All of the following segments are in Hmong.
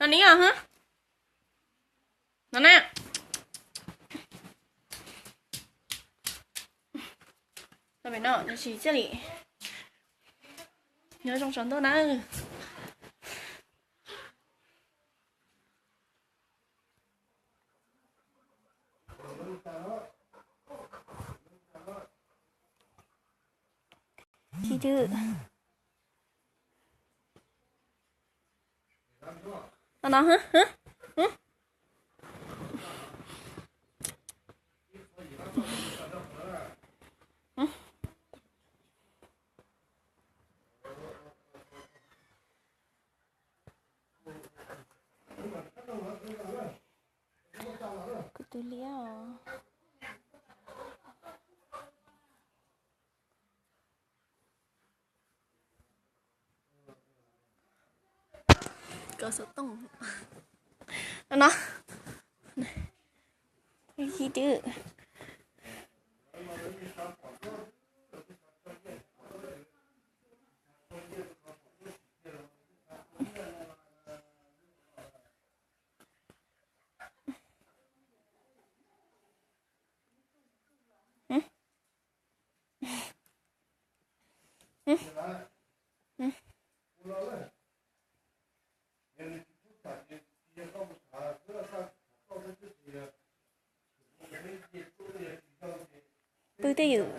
Nov ni os, no na. Tau pem no, tam sim thiaj li nyob zoo tsaus ntuj na. Tsis twg. No no. Kuv tus liab os. Koj xov tooj no. Ib twb. Pw twj ywm.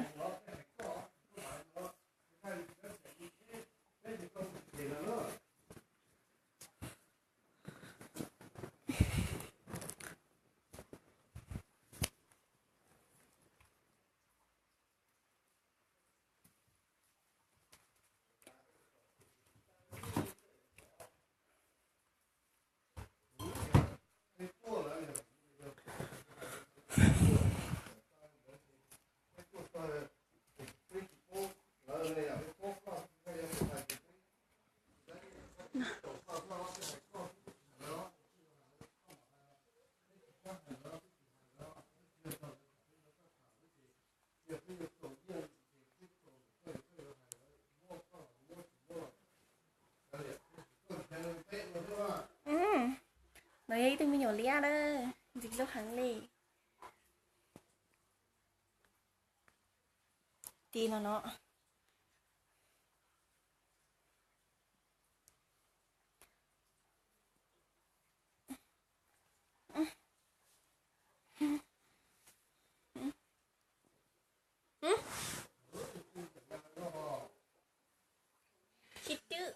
No yog ib tug me nyuam liab na, ntxim hlub heev li. Ti no no. Tsis twb.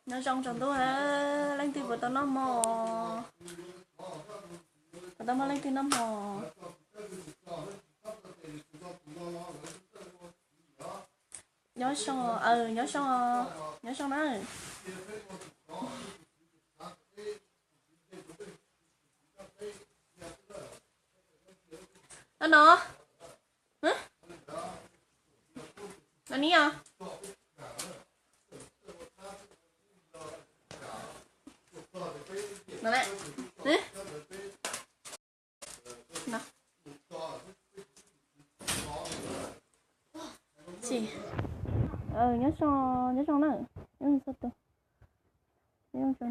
Nyob zoo tsaus ntuj, leej twg puas tau noj hmo? Puas tau muaj leej twg noj hmo? Nyob zoo, nyob zoo, nyob zoo na. No no. No ni os. Nyob zoo, nyob zoo na. Nyob zoo tsaus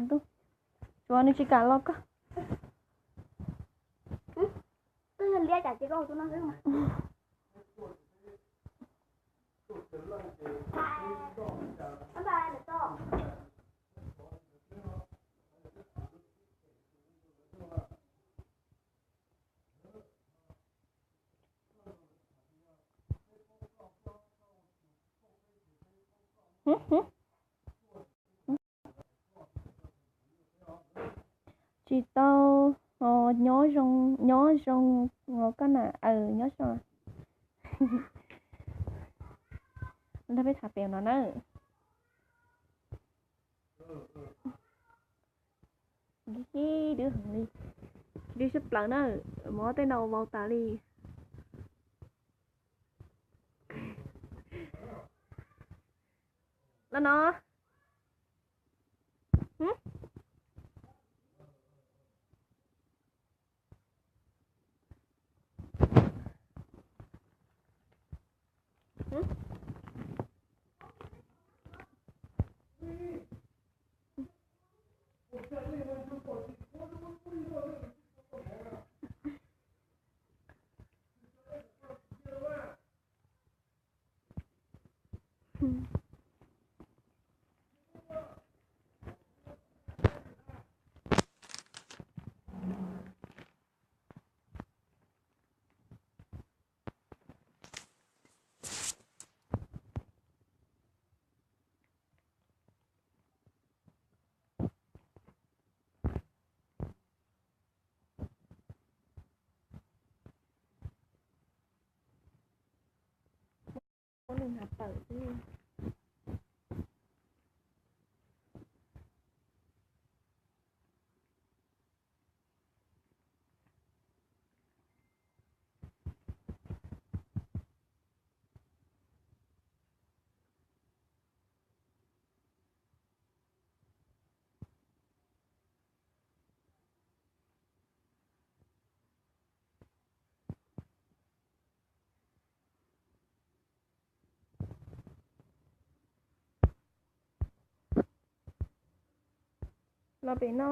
ntuj. Tsuas nws tsis kam los koj. Tsis tau. Nyob zoo, nyob zoo os koj na. Aws, nyob zoo. Nrog peb tham pem no na. Ib dub heev li, dub siab plaws na. Mov tej no ua vau tas li. Los no. Ua nws hnav pawm xwb. Los pem no.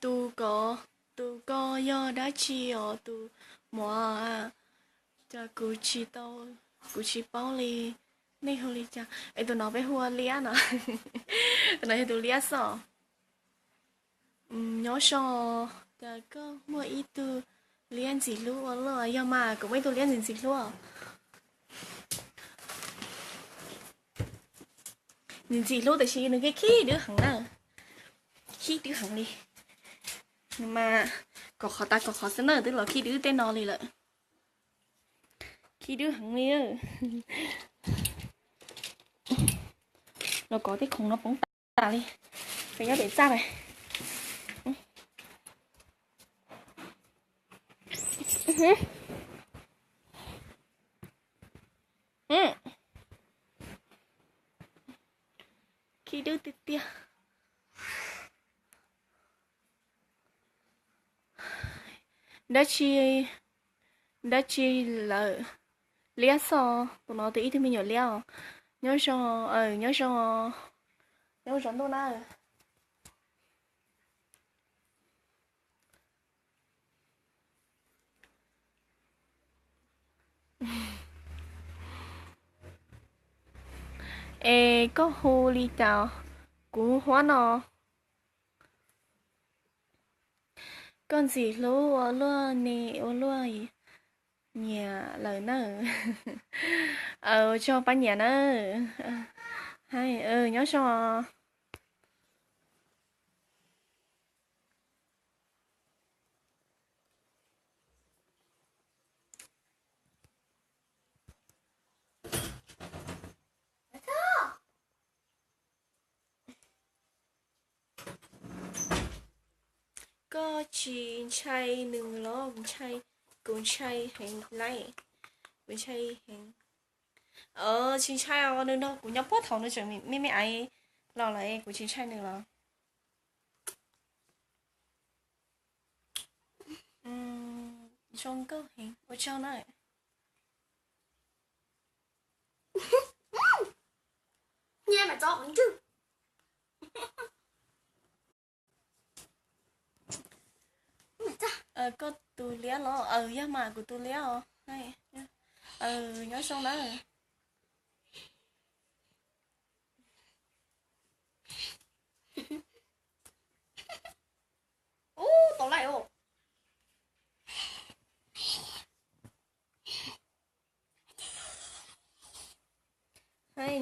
Tus ko, tus ko yog dab tsi os tus muam? Cas kuv tsis tau, kuv tsis paub li. Nej hu li cas? Es tus no peb hu ua liab no. Tus no yog tus liab xwb. Nyob zoo, cas koj muaj ib tug liab ntxim hlub ua luaj. Yog mas, kuv muaj ib tug liab ntxim ntxim hlub. Ntxim ntxim hlub tiam sis nws khib khib dub heev na. Khib dub heev li. Nws mas kom qhov tas kom qhov xwb na, twb los khib dub tej no li lawm. Khib dub heev li. Los kov tej khoom no poob tas li. Peb nyob pem txaj na. Khib dub tiag tiag. Dab tsi, dab tsi lawm? Liab xwb, tus no tus ib tug me nyuam liab os. Nyob zoo, nyob zoo, nyob zoo ntuj na. Es koj hu li cas? Kuv hu Huab no. Koj ntxim hlub ua luaj ne, ua luaj nyiam lawm na. Ua tsaug pab nyiam na. Nyob zoo. Koj tsis ntshai nws los? Kuv ntshai, kuv ntshai heev lauj. Kuv ntshai heev. Tsis ntshai os, nws nrog kuv nyob puag thaum nws tseem me me aiv los lawm, kuv tsis ntshai nws los. Zoo nkauj heev, ua tsaug na. Koj tus liab los? Yog mas, kuv tus liab os. Nyob zoo na. Ub, tau lawm os.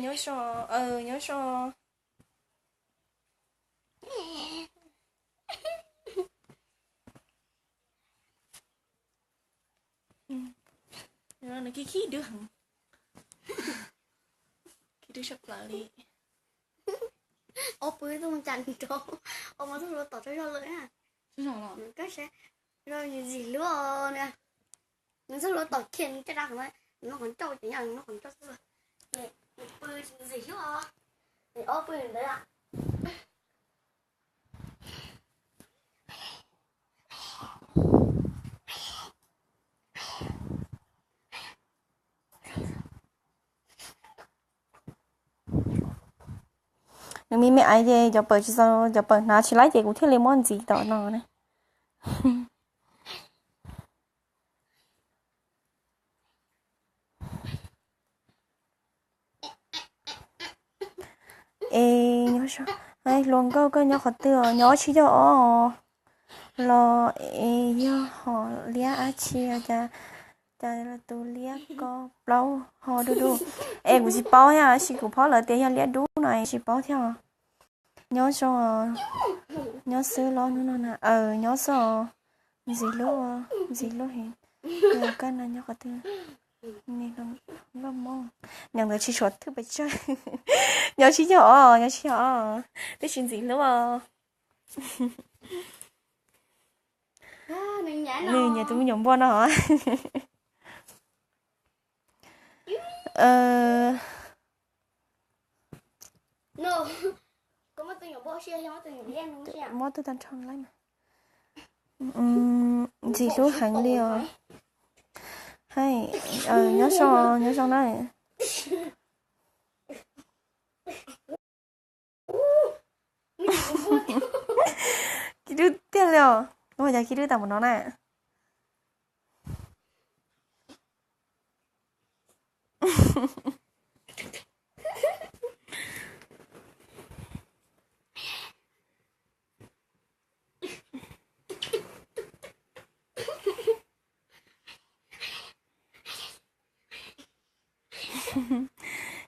Nyob zoo, nyob zoo. Nws khib khib dwb heev. Khib dwb tshaj plaws li. Ob pw tuaj mus cas nrov, ob pw tuaj mus tom tsaug zog lawm na. Koj saib, ntxim hlub os. Nws txog lub tom kiag nws caj dab, nws noj qhov ncauj ces nws noj qhov ncauj xwb. Nws pw ntxim hlub os. Nws ob pw ntawd. Nws me me aiv ces cov pawg tsis txaus, cov pawg hnav tsis laib ces kuv thiaj li muab ntxiv tom no na. Es hluas nkauj koj nyob qhov twg os? Nyob ob tsis yog os los es yog hom liab ab tsi os, cas cas tus liab ko plaub ho dub dub. Es kuv tsis paub thiab, tab sis kuv phob lawv tias yog liab dub no tsis paub thiab. Nyob zoo, nyob xwb los hnub no na. Aws, nyob xwb os. Ntxim hlub, ntxim hlub heev. Koj no nyob qhov twg? Loj Moob, nyob ntawd tsis tshua thwj pes tsawg. Nyob tsis yog os, nyob tsis yog os, tab sis ntxim hlub os. Nws nyiam tus me nyuam npua no. Muab tus tag nrho lawm. Ntxim hlub heev li os. Hais, nyob zoo, nyob zoo na. Khib dub tiag li os. Ua cas khib dub tas mus no na.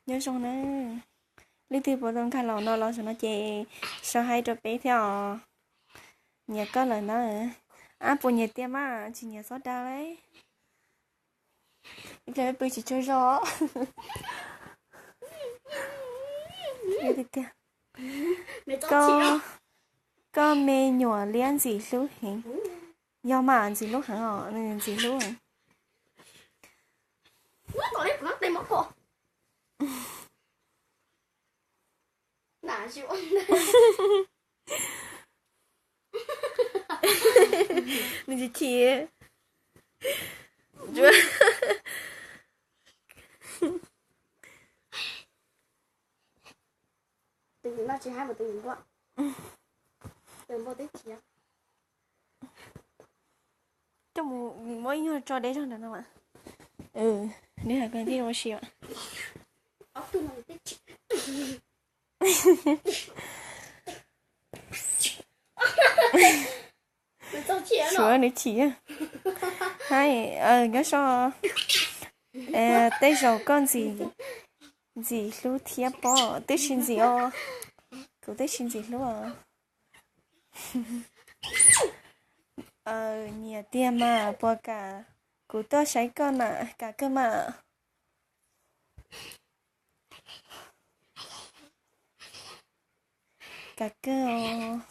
Nyob zoo na. Leej twg puas tau nkag los no los saum no ces sau hais rau peb thiab os. Nyiam koj lawm ntawd. Ab, puas nyiam tiag mas tsis nyiam txhob dag lauj. Ib pliag peb pw tsis tsaug zog. Tiag tiag. Koj, koj me nyuam liab ntxim hlub heev. Yog mas ntxim hlub heev os, nws ntxim hlub. Nws chim chim. Coj mus muab ib nyuag tso deb zog ntawm no mas. Neb hais koj thiaj ua si os. Suav nws chim. Hais, nyob zoo. Tej zaum koj ntxim hlub thiab pob, twb tsis ntxim os. Kuv twb tsis ntxim hlub os. Nyiam tiag mas puas kam kuv tuaj saib koj na, kam kawg mas. Kam kawg os.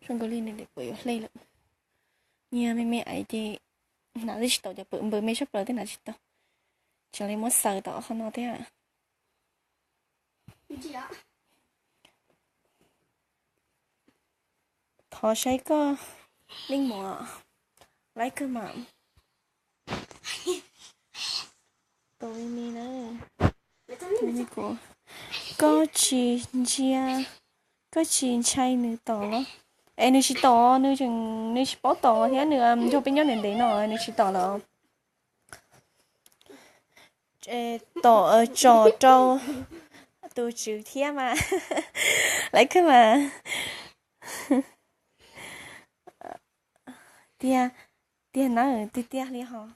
Zoo nkaus li nws puas yuav hle lawm. Nyias me me aiv ces hnav twb tsis tau, cov pawg npawg me tshaj plaws twb hnav tsis tau. Tseem li muab xaws tom qhov no thiab. Thov saib koj leej muam, laib kawg mas. Tus me me na, kuv, koj tsis ntsia, koj tsis ntshai nws tom los? Es nws tsis tom, nws tseem, nws tsis paub tom thiab, nws nrog peb nyob ntev ntev no nws tsis tom los. Tom tsom rau tus tswv thiab mas. Laib kawg mas. Tiag, tiag na, tiag tiag li hos.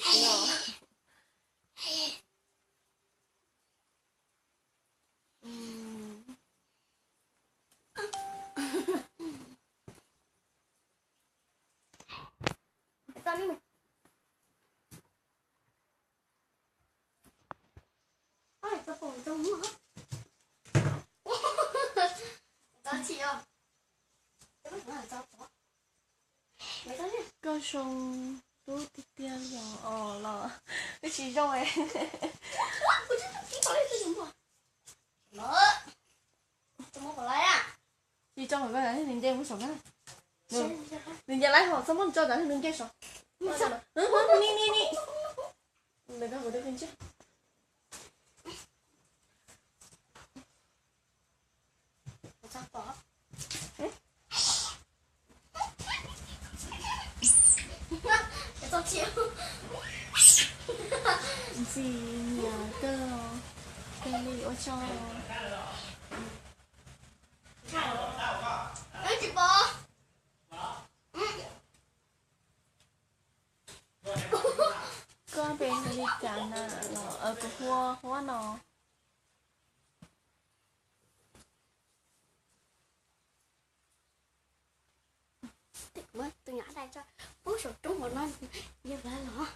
Los. Koj zoo tub tiag tiag los os los. Twb tsis zoo. Tsis tso, nws nce mus saum na. Nws nce laib hos txhob muab nws tso tas, nws nce saum. Ni ni ni. Ntxim nyiam kawg, kawg li ua tsaug. Koj npe hu li cas na? Los kuv hu ua Huab no. Tus nyuam dais tso, pub saum roob hauv no, yog vaj los.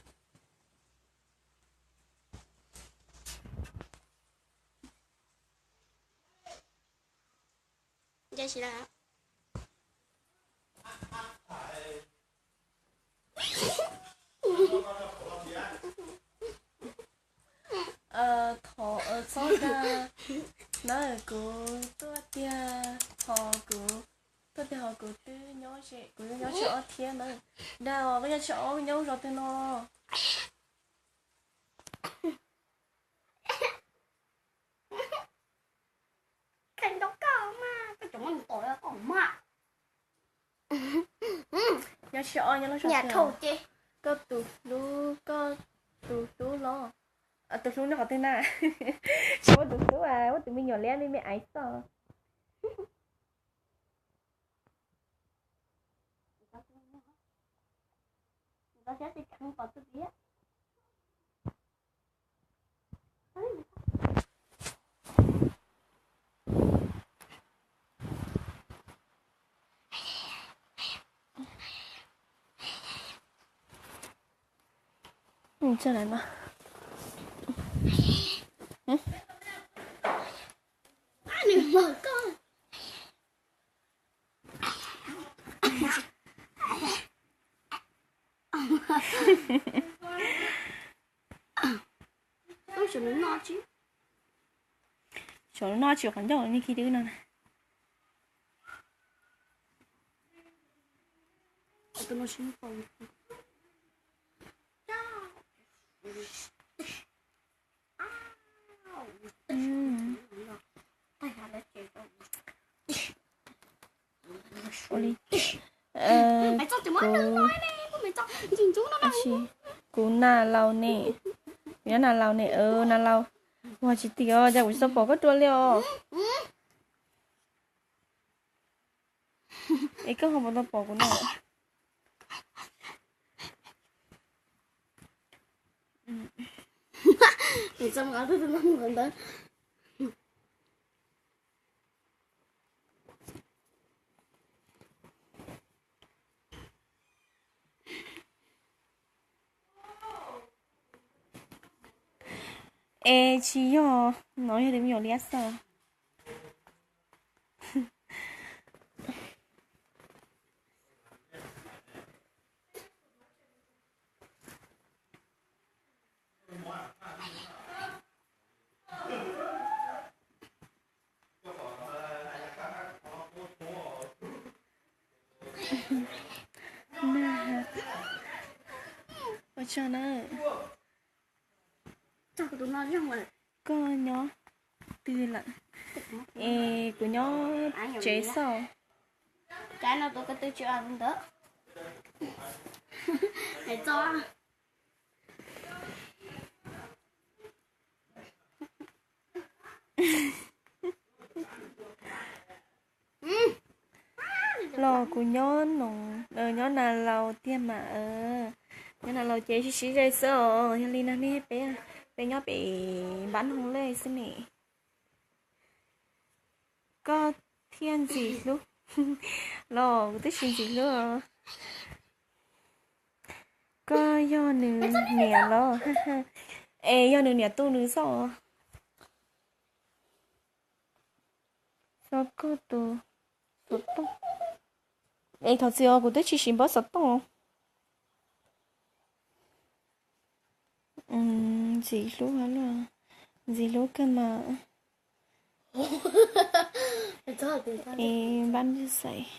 Nce tsis lawm. Thov txhob dag na, kuv tuaj tiag, ho kuv tuaj tiag ho kuv twb nyob ze, kuv nyob tsib ob thiab na. Dag os, koj nyob tsib ob, koj nyob zos twg no? Nyob tsib ob nyob lub zos twg? Koj tus hlub, koj tus hlub los? Tus hlub nyob qhov twg na? Tsis muaj tus hlub, muaj tus me nyuam liab me me aiv xwb. Saum no tsis qhov ncauj ni khi dwb no na. Ua li, kuv, kuv nas laus ne, kuv nyob nas laus ne, nas laus, ua tsis tias cas kuv tsis tau pom koj dua li os. Es koj ho puas tau pom kuv no? Es tsis yog, no yog tus me nyuam liab xwb. Ua tsaug na. Koj nyob twg lawm? Es kuv nyob tsev xwb. Los kuv nyob no, nyob nas laus tiag mas. Nyob no los ces sib sib ze xwb os. Yog li no ne peb, peb nyob pem npab noog lej xwb ne. Koj thiaj ntxim hlub los kuv twb tsis ntxim hlub os. Koj yog nws niam los? Es yog nws niam tu nws xwb os. Xov koj tus xov tooj. Es thov txim os, kuv twb tsis siv npawb xov tooj. Ntxim hlub, ntxim hlub kawg mas. Es npab ntswg xais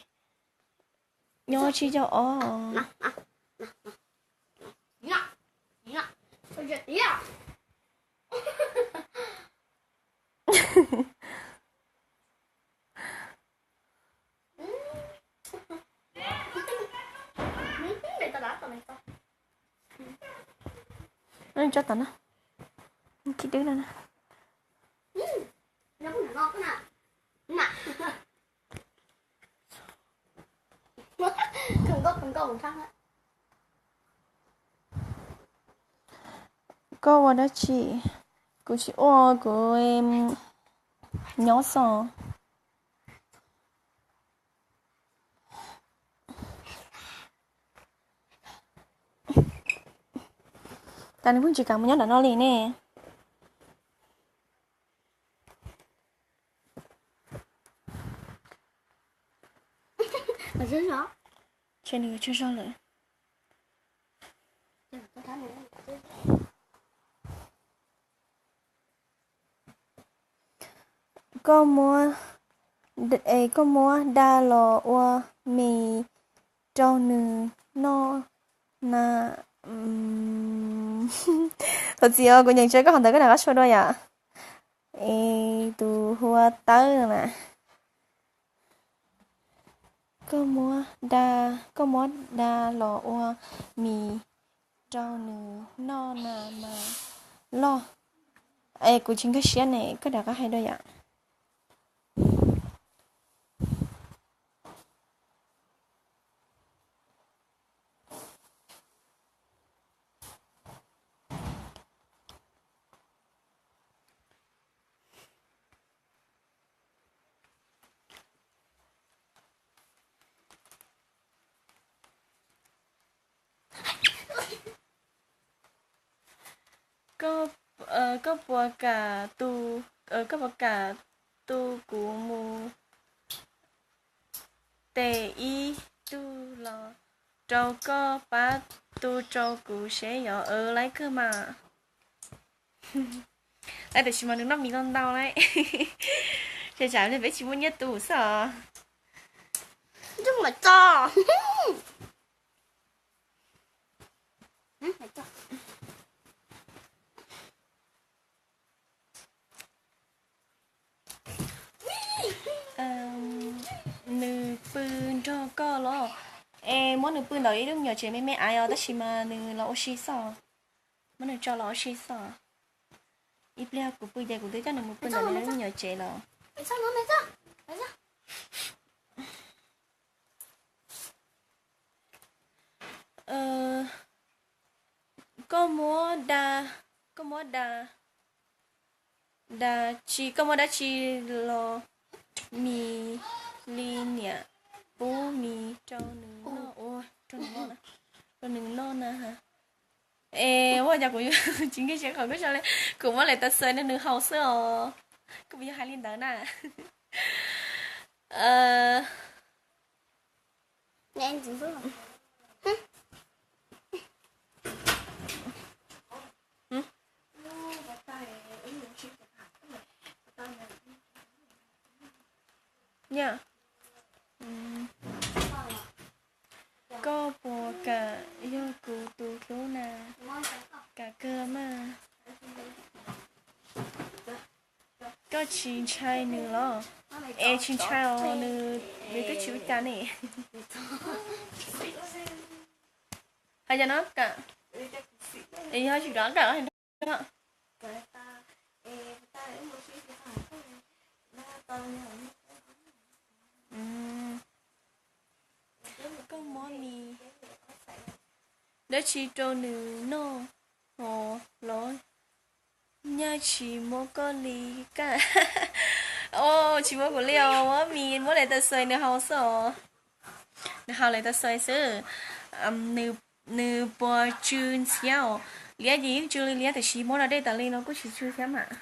nyob tsib caug ob. Tso tom no, khib dwb no na. Koj ua dab tsi? Kuv tsis ua, kuv nyob xwb. Tas nws pheej tsis kam mus nyob nram no li ne. Ntshe nws tsaug zog lawm. Koj muab, es koj muab da los ua mis rau nws noj na. Thov txim os, kuv nyeem tsis tau koj qhov ntawd, koj rov qab sau dua yom. Es tus hu ua Tawb na. Koj muab da, koj muab da los ua mis rau nws noj na mas loj. Es kuv tsis nkag siab ne, koj rov qab hais dua yom. Koj, koj puas kam tu, koj puas kam tu kuv mus tes ib tug los rau koj pab tu rau kuv seb yog? Laib kawg mas. Laib tab sis mas nws noj mis ntau ntau lauj. Tsam tsam peb tsis muaj nyiaj tu xwb os. Nws pw nrog koj los? Es muab nws pw ntawm ib lub me nyuam tsev me me aiv os, tab sis mas nws los ua si xwb. Muab nws tso los ua si xwb. Ib pliag kuv pw ces kuv twb coj nws mus pw ntawm nws lub me nyuam tsev los. Koj muab da, koj muab da, da tsi, koj muab dab tsi los mis li niam pub mis rau nws noj ua, rau nws noj na, rau nws noj na ha. Es ua cas kuv tsis nkag siab qhov koj sau li, kuv muab lawv tas xaws nrog nws haus xwb os. Koj puas yog hais li ntawd na? Koj puas kam yog kuv tus hlub na? Kam kawg mas. Koj tsis ntshai nws los? Es tsis ntshai os, nws, nws twb tsis ua cas ne. Hais cas no, yog tsis kam, kam no. Koj muab mis, dab tsi rau nws noj hos los? Nyaj tsis muab koj li kaj. Os, tsis muab kuv li os, muab mis, muab lawv tau xais nws haus xwb os. Nws haus lawv tau xais xwb. Nws puas tsw ntxhiab os? Liab ces yeej tsw li liab, tiam sis muab rau dej tas li no kuj tsis tsw thiab mas.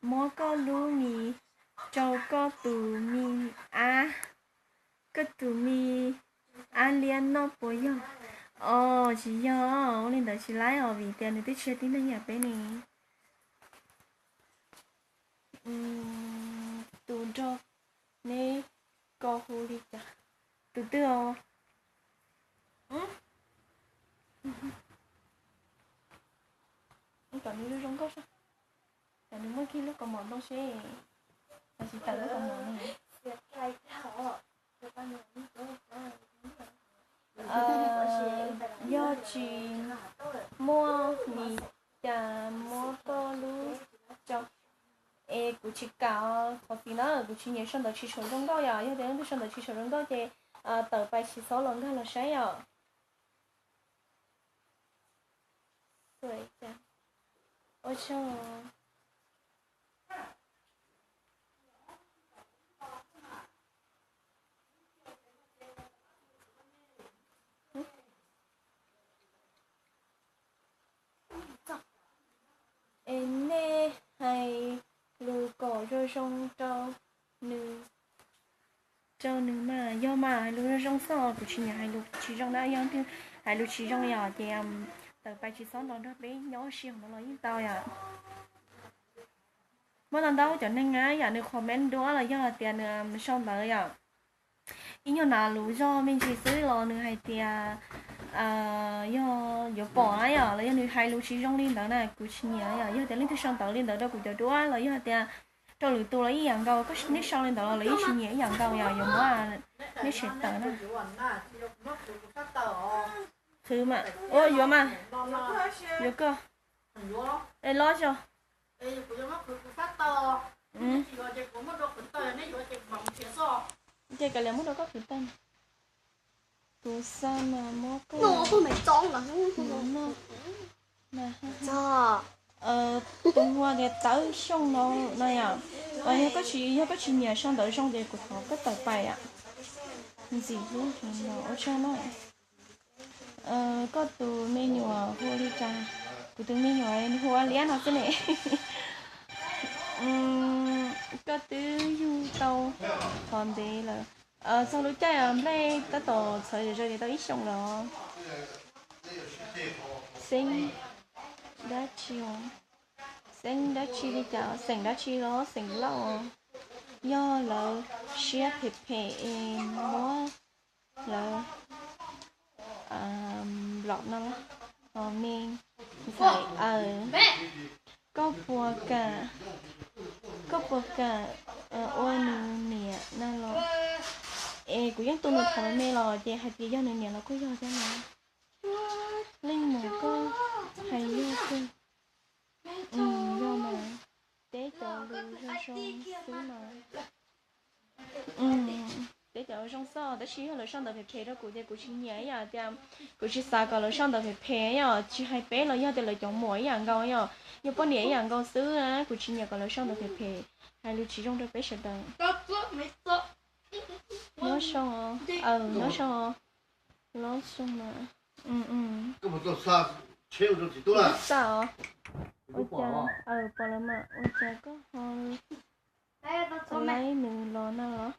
Muab koj lub mis rau koj tus me ab, koj tus me ab liab noj puas yog? Os, tsis yog, ua li ntawd tsis laib os, vim tias nws twb tsis yog tib neeg yam peb ne. Tus nrog neb ko hu li cas? Tus twg os? Kom nws zoo zoo nkauj, kom nws muab kiag lub kaus mom ntoo seb, los tsis tawm lub kaus mom ne. Yog tsis muaj vim cas muab koj lub rau. Es kuv tsis kam, qhov txiv na, kuv tsis nyiam sau ntawv tsis tshua zoo nkauj yom, yog tias leej twg sau ntawv tsis tshua zoo nkauj ces tawm pais tsis txhob los nkag los saib yom. Ua tsaug. Es nej hais lus kom zoo zoo rau nws, rau nws mas. Yog mas, hais lus zoo zoo xwb, kuv tsis nyiam hais lus tsis zoo na. Yog twg hais lus tsis zoo yom ces tawm pais tsis txhob nrog peb nyob sib hauv no los yeej tau yom. Muaj ntau ntau cov neeg na yom, nws comment duab los yog tias nws sau ntawv yom, ib nyuag nas lus zog me ntsis xwb los nws hais tias yog yuav pom na yom, los yog nws hais lus tsis zoo li ntawd na kuv tsis nyiam yom. Yog tias leej twg sau ntawv li ntawd rau kuv cov duab los yog tias rau lwm tus los ib yam nkaus, koj nej sau li ntawd los lawv yeej tsis nyiam ib yam nkaus yom, yuav muab nej tseem tawm na. Qhwv mas, ua yuav mas, yuav koj. Es los yog. Ces kav liam muab rau koj qhwv tawm. Tus xa mas muab koj noj. Tus hua tias Tawb Xyooj no no yom. Yog koj tsis, yog koj tsis nyiam sau ntawv zoo ces kuv thov koj tawm pais am. Ntxim hlub no ua tsaug na. Koj tus me nyuam hu li cas? Kuv tus me nyuam hu ua Liab no xwb ne. Koj twb yug tau qhov ntev lawm. Txog lub caij nplej tab tom txhawv zom zaws ces tau ib xyoos lawm. Xeeb dab tsi? Xeeb dab tsi li cas? Xeem dab tsi los? Xeem Lauj. Yog lawv siab phem phem es muab lawv nplom no los? Ho me ntxhais aws, koj puas kam, koj puas kam ua nws niam na los? Es kuv yeej tu nws tham me los ces hais tias yog nws niam los kuj yog thiab no. Leej muam koj hais yog kawg. Yog mas, teb cov lus zoo zoo xwb mas. Teb cov zoo xwb tab sis yog lawv sau ntawv phem phem rau kuv ces kuv tsis nyiam ib yam tias, kuv tsis xav kom lawv sau ntawv phem phem yom, tsis hais peb los yog tias lawv cov muam ib yam nkaus yom, yog poj niam ib yam nkaus xwb na, kuv tsis nyiam kom lawv sau ntawv phem phem, hais lus tsis zoo rau peb sawv daws. Nyob zoo, nyob zoo, nyob zoo na. Xav os, ua cas, pom lawm mas ua cas koj ho laib nws los na los?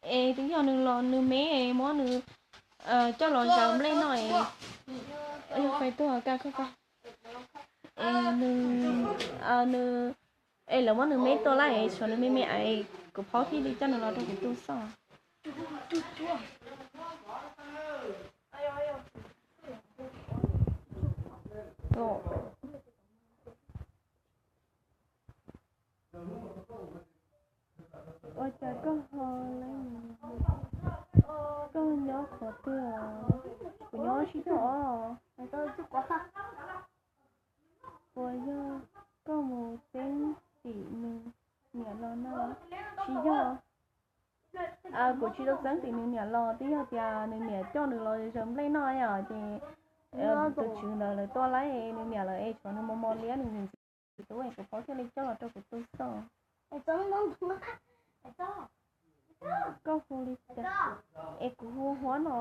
Es twb yog nws los nws me muab nws coj los zaws nplej no es, yog fais tuag ka koj ko. Es nws, nws, es lawv muab nws me tua lawm es tshuav nws me me es kuv phaub thiaj li coj nws los rau kuv tu xwb. Ua cas koj ho laib nws? Koj nyob qhov twg? Kuv nyob sib tog os. Puas yog koj mus txeeb tim nws niam los no? Tsis yog. Kuv tsis tau txeeb tim nws niam los, twb yog tias nws niam coj nws los zaws nplej noj yom, ces tus tswv ntawd lawv tua lawm, nws niam lawv es tshuav nws mos mos liab, nws niam tsis tau, kuv paub thiaj li coj los rau kuv tu xwb. Koj hu li cas? Es kuv hu Huab no.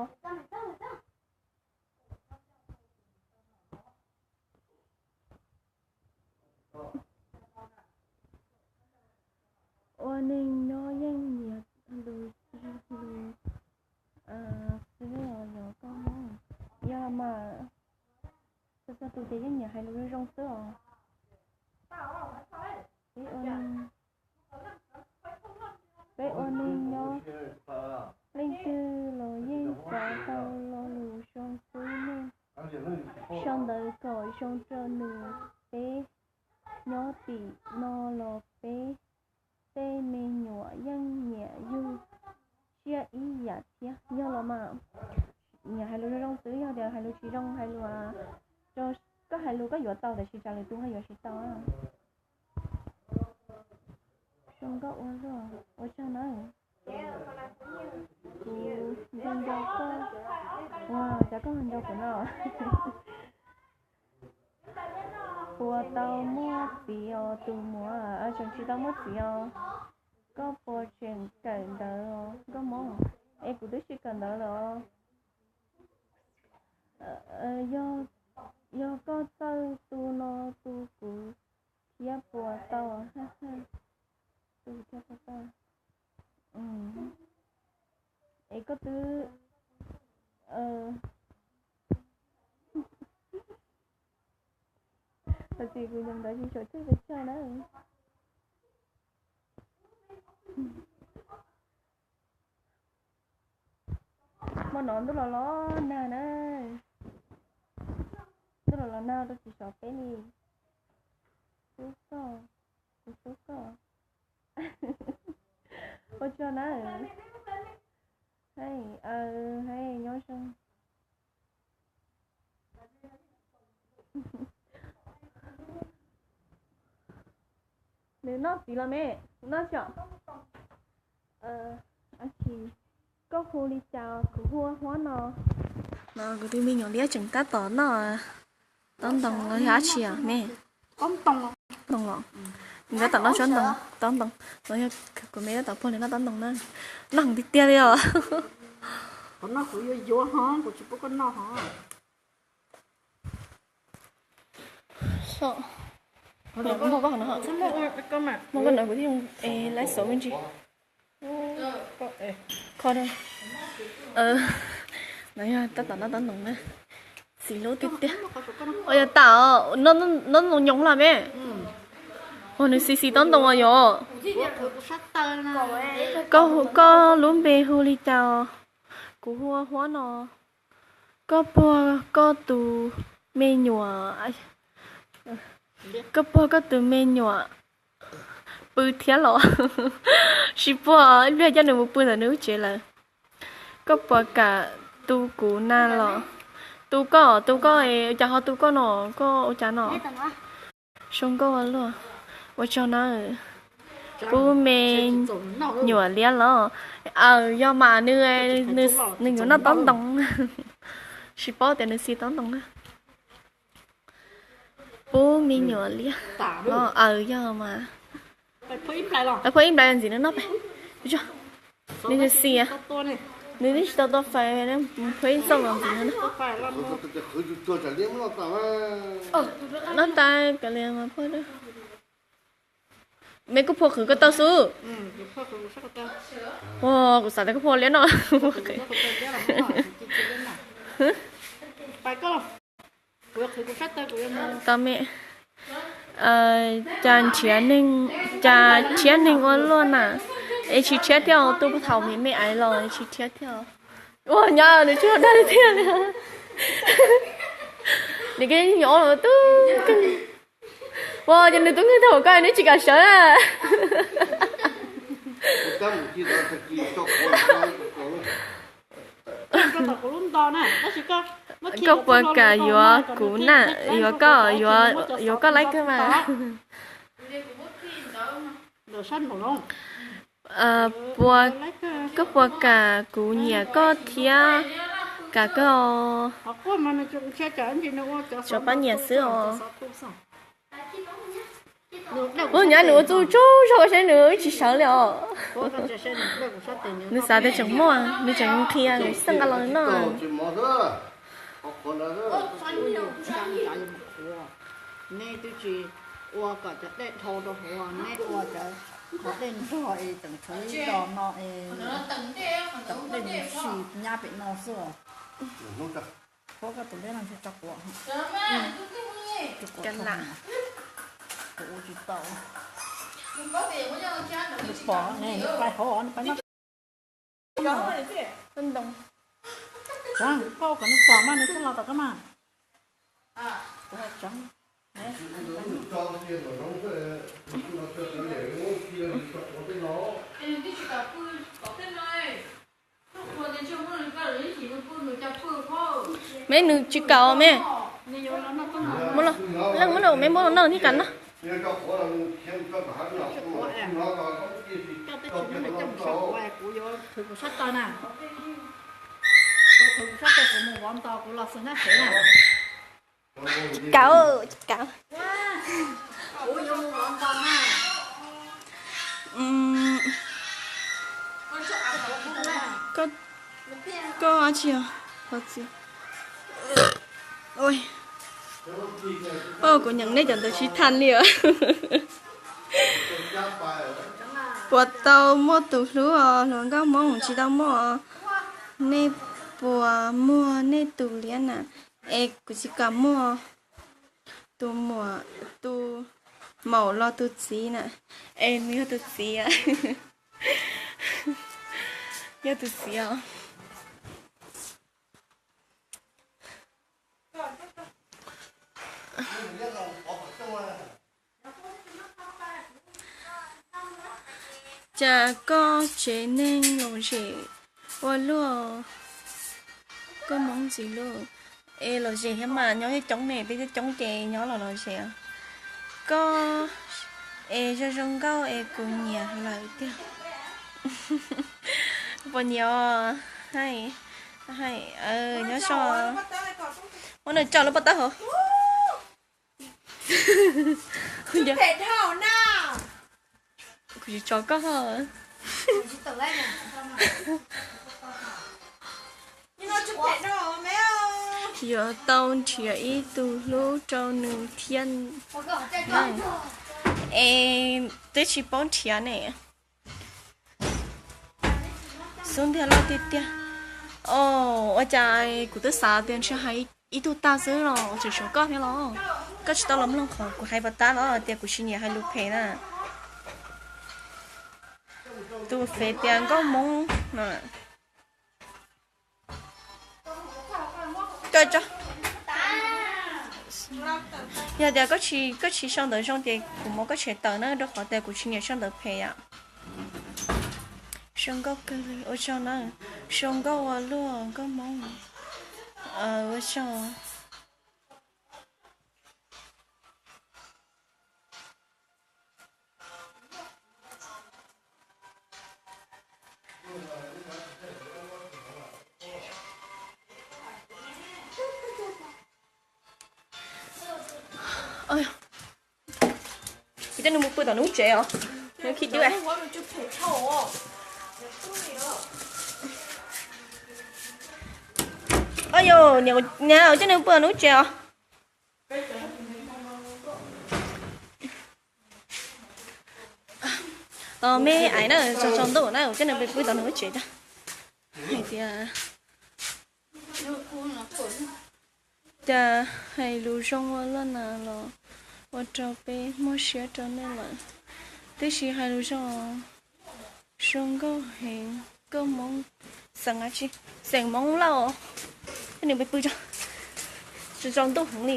Ua neeg nyob yeej nyiam lus, lus xwb os, yog koj Hmoob. Yog mas, txhua txhua tus ces yeej nyiam hais lus zoo zoo xwb os. Peb ua neeg, peb ua neeg nyob leej twg los yeej xav tau lo lus zoo xwb nej. Sau ntawv kom zoo rau nws. Peb nyob tim no los peb tej me nyuam yeej nyiam yug siab ib yam thiab. Yog los mas, nyiam hais lus zoo zoo xwb, yog tias hais lus tsis zoo, hais lus, koj hais lus koj yuav tau tab sis tsam lwm tus ho yuav tsis tau. Zoo nkauj ua luaj, ua tsaug na. Kuv nco nco koj, ua cas koj nco kuv no. Puas tau muaj txiv os tus muam? Tseem tsis tau muaj txiv os. Koj puas tseem kawm ntawv os nkauj Hmoob? Es kuv twb tsis kawm ntawv lawm os. Yog koj txawj tu no tu kuv thiab puas tau? Tu thiab puas tau? Es koj twb, tab sis kuv nyob ntawd tsis tshua tshaj pes tsawg na. Hmo no ntuj los los nag na. Ntuj los los nag rau tsis sov peb li. Xub koj, kuv xub koj. Ua tsaug na. Hais, hais nyob zoo. Nws noj txiv los me, noj tsis? Koj hu li cas? Kuv hu ua Huab no. No kuv tus me nyuam liab tseem tab tom noj tob ntoo los yog dab tsi me? Tob ntoo los? Nws tab tom noj tob ntoo, tob ntoo los yog kuv me tab tom pog nws noj tob ntoo na. Noj tiag tiag li os. Kuv noj kuv yuav yuav ho, kuv tsis pub koj noj ho. Muaj koj no, muaj koj no kuv thiaj zoo laiv xov me ntsis. Kho da. No yog tab tom noj tob ntoo na. Xis hlub tiag tiag. Ua yog tas, noj ntoo nyoos los me? Ua nws xis xis tob ntoo os yom. Koj lub npe hu li cas? Kuv hu ua Huab no. Koj puag koj tus me nyuam, koj puag koj tus me nyuam pw thiab los? Tsis puag, ib pliag coj nws mus pw ntawm nws lub tsev lawm. Koj puas kam tu kuv na los? Tu koj, tu koj, ua cas ho tu koj no, koj ua cas no? Zoo nkauj ua luaj, ua tsaug na. Pub me nyuam liab los? Aws, yog mas nws, nws yuav noj tob ntoo. Tsis paub tias nws xis tob ntoo na. Pub me nyuam liab los? Aws, yog mas. Pub ib nplais ntxiv no noj pem. Nws xis, nws twb tsis tau tua fais, pub ib txooj los ntxiv no na. Noj tas kav liam mas pub. Me kuj phua qhwv ko taw xwb. Ua, kuv xav tias kuj phua liab no. Tau me, cas nrhiav neeg, cas rhiab neeg ua luaj na. Es tsis rhiab thiab, tu thaum me me aiv los tsis rhiab thiab. Ua nyab nws tsis dag li thiab li. Nws koj nyob los tub kawg. Ua ces nws tub nkeeg thaum koj nws tsis kam sawv na. Koj puas kam yuav kuv na, yuav koj, yuav koj laib kawg mas. Puas, koj puas kam kuv nyiam koj thiab? Kam kawg os. Tsuas pab nyiam xwb os. Ub, nyab nws ua txuj tsaug zog, saib nws tsis sawv li os. Nws xav tias tseem muaj, nws tseem qhia nws xeeb nqa los noj. Nej twb tsis ua kom cov dej dhau rau hauv, nej ua cov qhov dej nrog es tseem tshuav ib co no es cov dej mus si nyab pem no xwb. Huab koj tus dej no ntshe tso kuv. Kuv ua tsis tau. Pom ne, nws pais hauv, nws pais noj. Koj kom nws pom mas nws thiaj los tom koj mas. Kuv hais tseeb. Me nws tsis kam me. Leej muab rau me muab no thiab kam no. Kam, kam. Koj, koj tsis, oj, kuv nyeem nej cov ntawd sib tham li os. Puas tau muaj tus hlub os, hluas nkauj Hmoob tsis tau muaj os. Nej puas muaj nej tus liab na? Es kuv tsis kam muaj. Tus muam, tus maum los tus txiv na. Es nws yog tus txiv, yog tus txiv os. Cas koj tsev neeg lom zem ua luaj, koj Hmoob ntxiv luaj. Es lom zem thiab mas, nyob coob ne, peb coob coob ces nyob los lom zem. Koj es zoo zoo nkauj es kuv nyiam lawm tiag. Puas nyiam os? Hais, hais, nyob so. Muab nws tso lub pov tawb hauv. Kuv tsis tso koj. Yuav tau nrhiav ib tug hlub rau nws thiab. Es twb tsis paub nrhiav ne. Xub ntiag loj tiag tiag. Os, ua cas kuv twb xav tias ntshe hais ib tug tag xwb los tseem tshuav koj thiab los? Koj tsis tau los mloog qhov kuv hais pov tawb los tias kuv tsis nyiam hais lus phem na. Tus fev tias nkauj Hmoob no. Yog tias koj tsis sau ntawv zoo ces kuv muab koj tshem tawm na, rau qhov tias kuv tsis nyiam sau ntawv phem yom. Zoo nkauj kawg li, ua tsaug na. Zoo nkauj ua luaj, nkauj Hmoob. Ua tsaug. Kuv coj nws mus pw tom nws lub tsev os. Nws khib dib. Os yos, niam, coj nws pw tom nws lub tsev os. Tos me aiv na, tsaus tsaus ntuj na, coj nws pw tom nws lub tsev. Hais tias, cas hais lus zoo ua luaj na los ua rau peb muaj siab rau nej lawm. Twb tsis hais lus zoo. Zoo nkauj heev, nkauj Hmoob xeem dab tsi? Xeem Hmoob Lauj. Nws pw pw tso, tsaus ntuj heev li.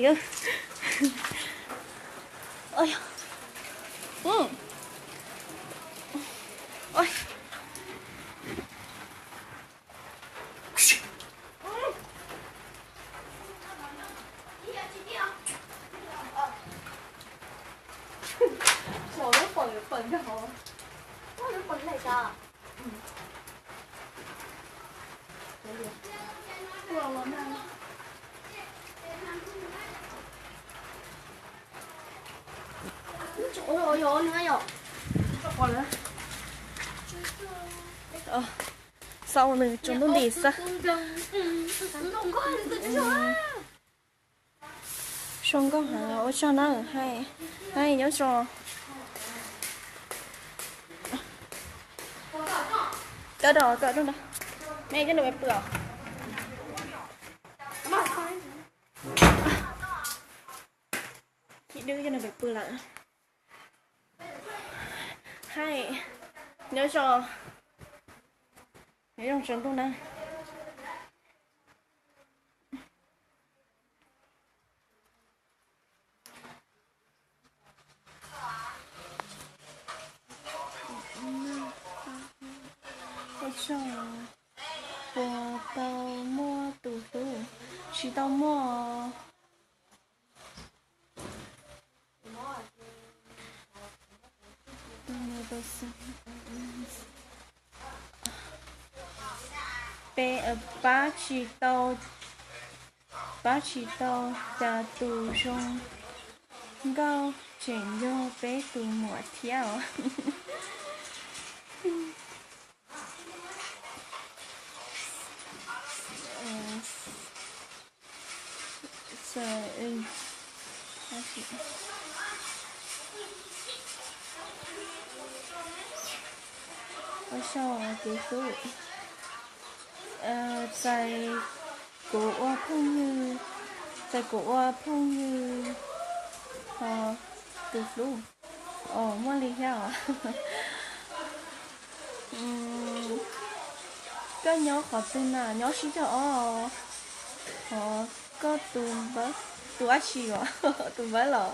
Xauj nws tsaus ntuj nti xwb. Zoo nkauj heev, ua tsaug na. Hais, hais nyob zoo. Cov dos cov dos, me cov nws pw os. Khib dwb cov nws pw lawm. Hais nyob zoo, nyob zoo tsaus ntuj na. Ua tsaug, puas tau muaj tus hlub? Tsis tau muaj. Peb pab tsis tau, pab tsis tau cas tus zoo nkauj tseem yog peb tus muam thiab os. Ua tsaug kev hlub. Txais kuv ua phooj ywg, txais kuv ua phooj ywg ho tus hlub. Os, muaj li thiab os. Koj nyob qhov twg na? Nyob Sib Zog Ob. Ho koj tus npawb, tus dab tsi os? Tus npawb los,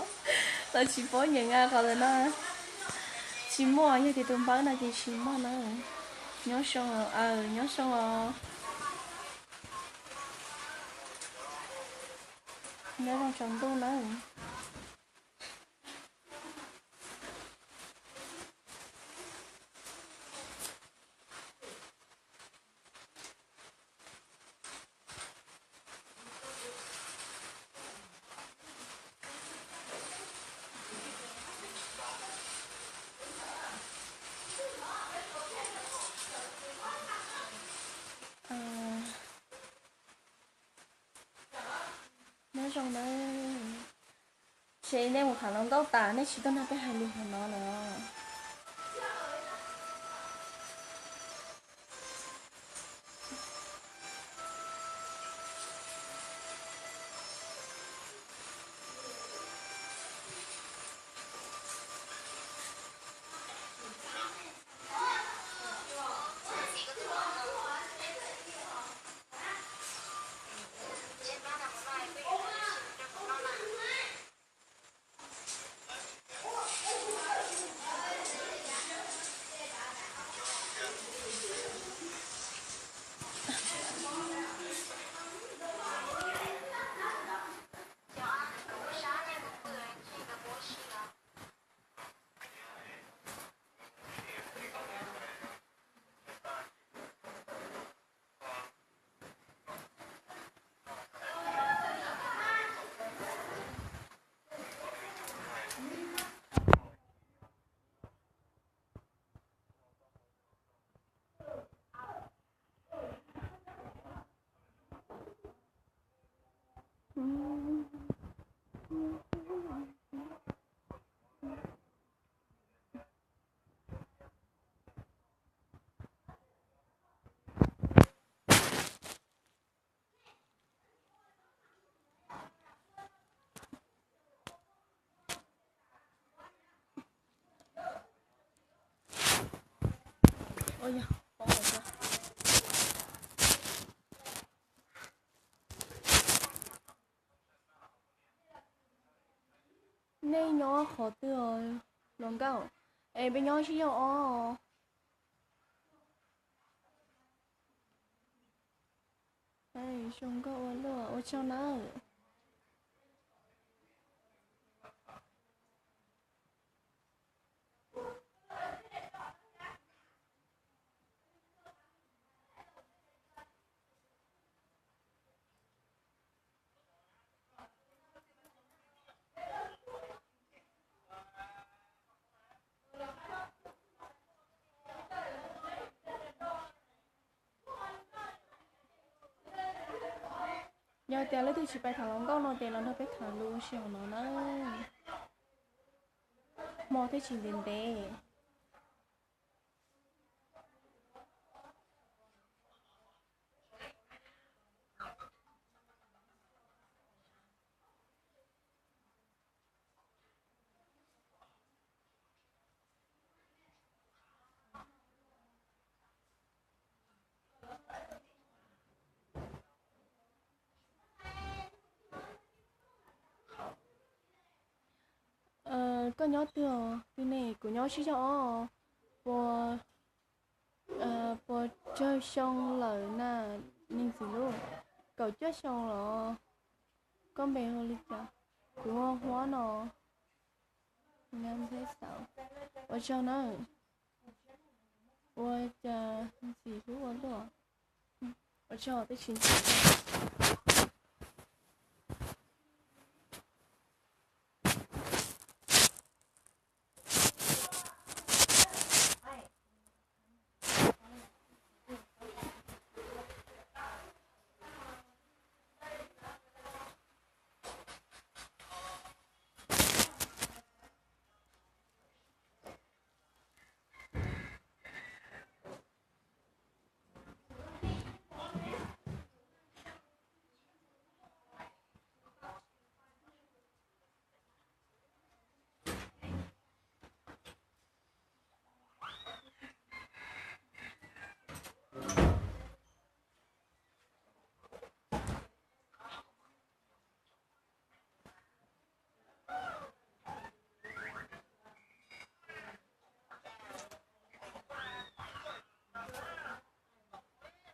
los tsis paub nyeem a qhov ntawd na. Tsis muaj, yog tias tus npawb no ces tsis muaj na. Nyob zoo, aw, nyob zoo os. Nyob zoo tsaus ntuj na. Nyob zoo na. Ces nej mus tham hluas nkauj tas nej tsis tuaj nrog peb hais lus hauv no lawm. Nej nyob qhov twg hluas nkauj? Es peb nyob Sib Zog Ob. Zoo nkauj ua luaj, ua tsaug nawb. Yog tias leej twg tsis pais tham hluas nkauj no ces los nrog peb tham lus ua si hauv no na. Hmo thiab tsis ntev ntev. Koj nyob twg os? Twg ne? Kuv nyob sib zog os. Puas, puas tsawg xyoo lawm na, me ntxim hlub? Kaum cuaj xyoo los? Koj npe hu li cas? Kuv hu Huab no. Ua tsaug na. Ua cas ntxim hlub ua luaj. Ua tsaug twb tsis ntxim.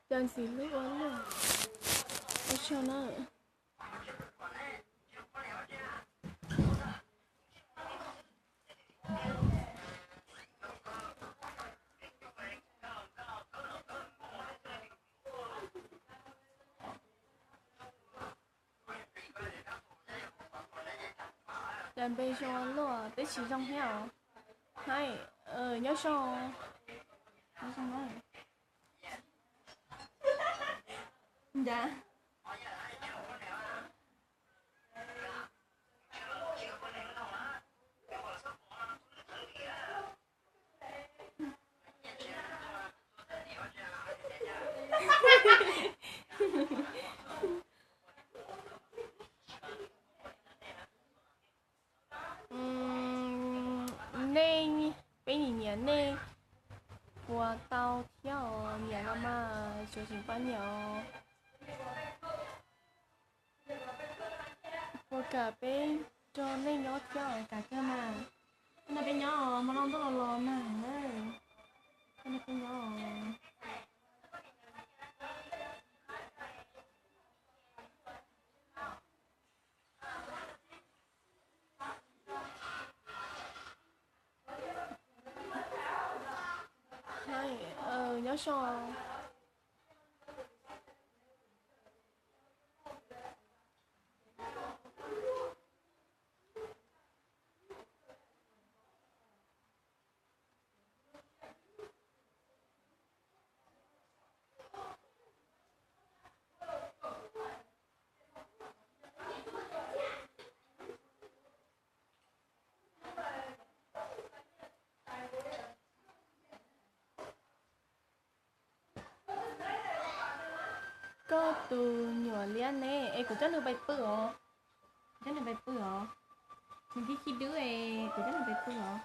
Cas ntxim hlub ua luaj. Ua tsaug na. Cas npe zoo ua luaj, twb tsis zoo thiab os. Haib, nyob zoo. Nyob zoo na. Nca. Nej, peb nyiam nyiam nej puas tau thiab os, nyiam los mas tsuav tsis pab nyiam os. Puas kam peb nrog nej nyob thiab os? Kam kawg mas. Koj nrog peb nyob os, hmo no ntuj los los mas. Koj nrog peb nyob os. Nyob zoo. Koj tus nyuam liab ne, es kuv coj nws pais pw os. Kuv coj nws pais pw os. Nws khib khib dub es kuv coj nws pais pw os.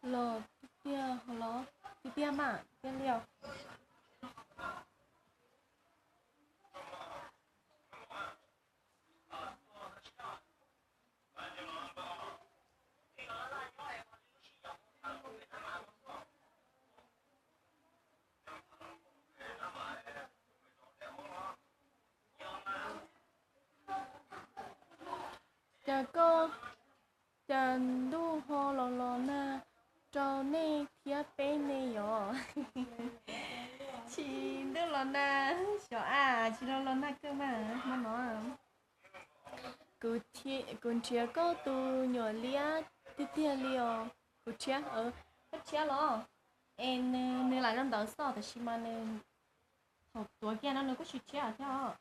Los tiag los, tiag tiag mas, tiag li os. Cas koj, cas ntuj Los na, xyov a, tsis los los nag kawg mas hmo no. Kuv nrhiav koj tus nyuam liab tiag tiag li os. Kuv rhiab, koj rhiab los? Es nws, nws lam zoo ntawd xwb tab sis mas nws thaum tuav kiag no nws kuj tsis rhiab thiab os.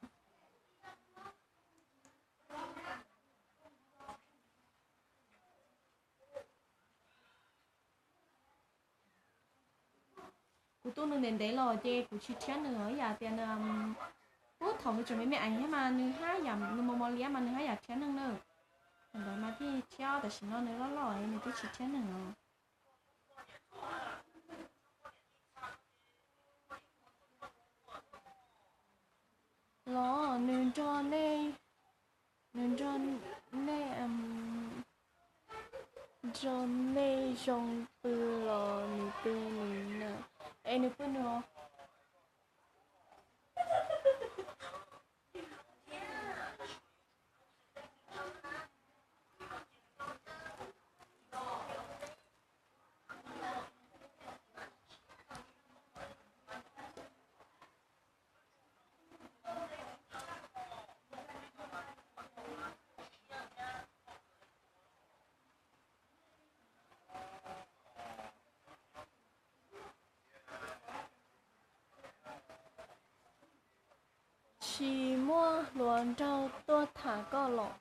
Kuv tu nws ntev ntev los ces kuv tsis rhiab nws os, ib yam tias nws, ub, thaum nws tseem me me eev thiab mas nws haj yam, nws mos mos liab mas nws haj yam rhiab neeg na. Thaum ntawd mas thiaj rhiab, tam sim no nws loj loj nws twb tsis rhiab neeg os. Los nws nrog nej, nws nrog nej, nrog nej zoo pw los nws pw nws na. Es nws pw nws os. Tsis muaj hluas nraug tuaj tham koj los?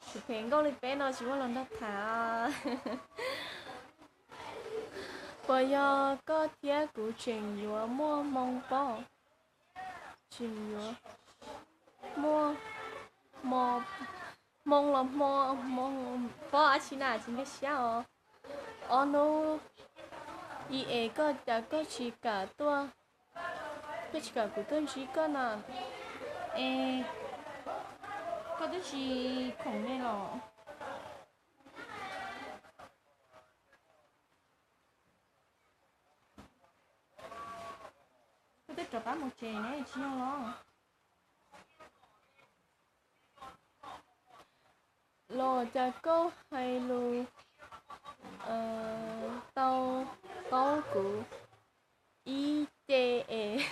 Tsis phem nkauj li peb no tsis muaj hluas nraug tham. Puas yog koj thiab kuv tseem yuav muaj hmoo pob? Tseem yuav muaj hmo, hmoo los hmo, hmoo pob dab tsi na tsis nkag siab os. Ob hnub ib es koj cas koj tsis kam tuaj, koj tsis kam kuv tuaj ntsib koj na. Es koj twb tsis khoom me los? Koj twb rov qab mus tsev ne tsis yog los? Los cas koj hais lus tau qaub kuv ib ce es.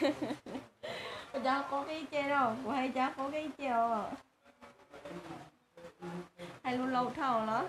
Ua cas qaub koj ib ce no? Kuv hais cas qaub koj ib ce os? Hais lus laus dhau los?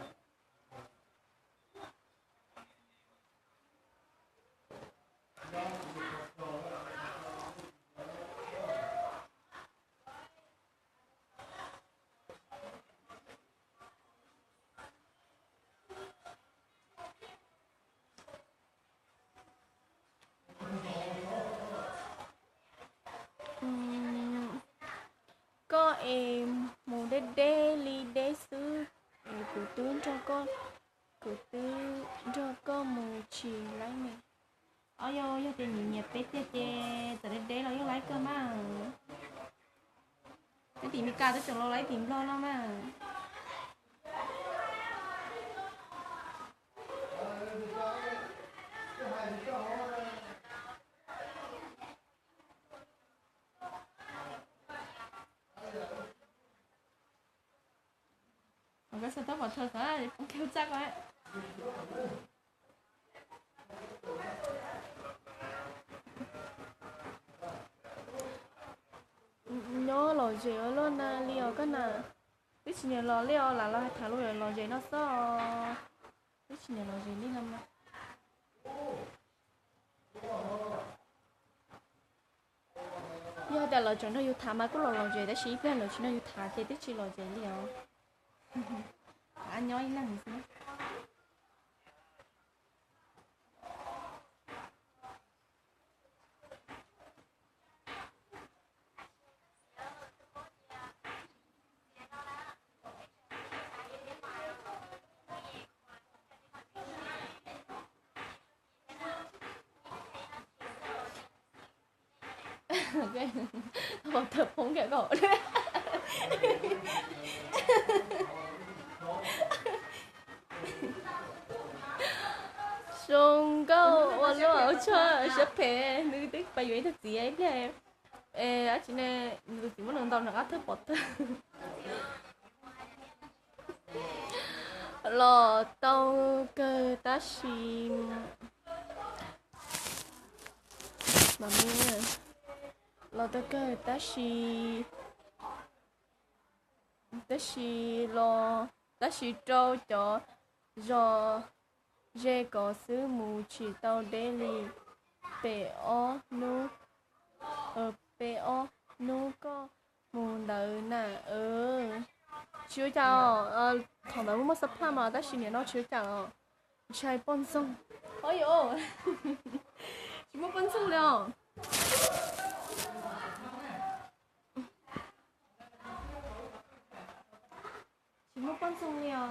Koj es mus deb deb li deb xwb, es kuv twb nrog koj, kuv twb nrog koj mus tsis laib me. Ob, yog, yog tias nyiam nyiam peb tiag ces txawm deb deb los yeej laib kawg mas. Peb tim Meskas twb tseem los laib tim Nplog no mas. Koj xav tab pov thawj xav poob kiag txaj ko. Nyob lom zem ua luaj na li os koj na. Twb tsis nyiam los li os, lam los tham lus lom zem no xwb. Twb tsis nyiam lom zem li no. Yog tias lawv tseem nrog yus tham mas kuj los lom zem, tab sis ib pliag lawv tsis nrog yus tham ces twb tsis lom zem li os. Nyob ib leeg xwb. Pov thawj poob kiag ko. Zoo nkauj ua luaj, ua tsaug siab phem, nws twb pais yuav ib tug txiv ib pliag. Es dab tsi ne, nws tus txiv muab nws ntaus rov qab thawj pov thawj. Los tau kawg tab sis mas muaj Los tau kawg tab sis, tab sis los, tab sis rau cov zos ze kov xwb mus tsis tau deb li peb ob hnub, peb ob hnub koj mus ntawd na. Tsis ua cas os, thaum ntawd muaj muaj xab phaj mas tab sis nim no tsis ua cas os. Ntshai poj ntxoog. Tsis muaj poj ntxoog li os. Tsis muaj poj ntxoog li os.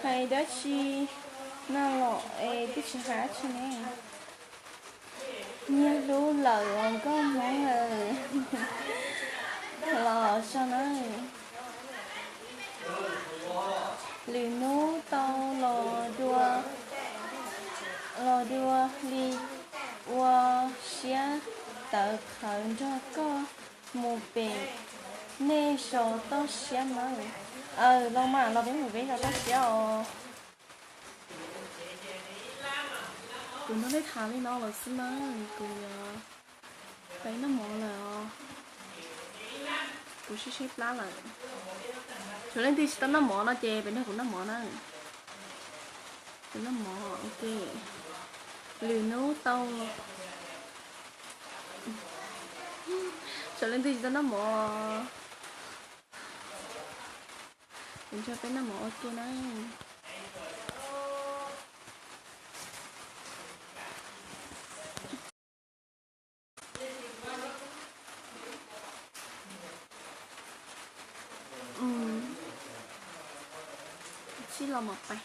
Hais dab tsi no los es twb tsis hais dab tsi ne. Nyiag hlub lawm os nkauj Hmoob aw. Los so na. Lwm hnub tau los dua, los dua li ua siab tawv qhawv nrog koj mus pem nej zos toj siab nawb. Aw, los mas los peb mus peb zos toj siab os. Kuv nrog nej tham li no lawm xwb nawb, kuv yuav peb noj mov lawm os. Kuv sib sib plab lawm. Tsuas leej twg tsis tau noj mov no ces peb nrog kuv noj mov na. Kuv noj mov ua ke. Lwm hnub tau. Tsuas leej twg tsis tau noj mov. Kuv nrog peb noj mov ua ke na. Sib los mov pais.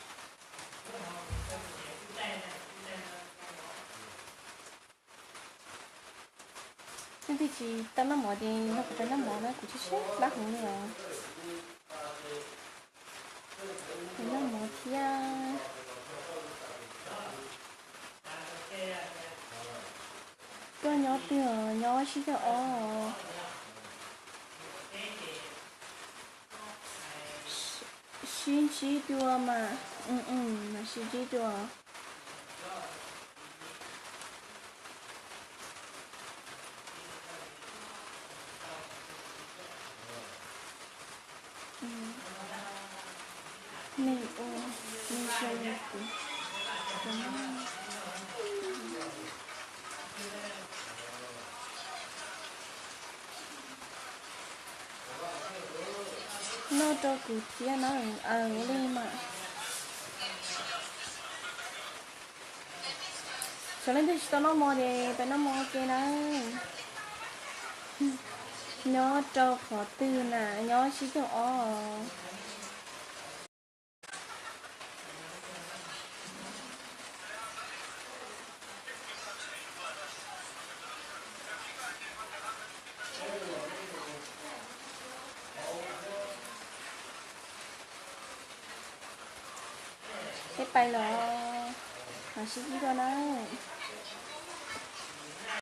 Leej twg tsis tau noj mov ces nrog kuv peb noj mov na, kuv sib sib plab heev li os. Peb noj mov thiab. Koj nyob twg os? Nyob sib caug ob. Sib ntsib dua mas, mas sib ntsib dua. Neeg ua, neeg zoo li kuv. Noj rau kuv thiab na, aw, ua li mas. Tsuas leej twg tsis tau noj mov ces peb noj mov ua ke na. Nyob rau qhov twg na? Nyob sib caug ob. Peb pais los, los sib ntsib dua na.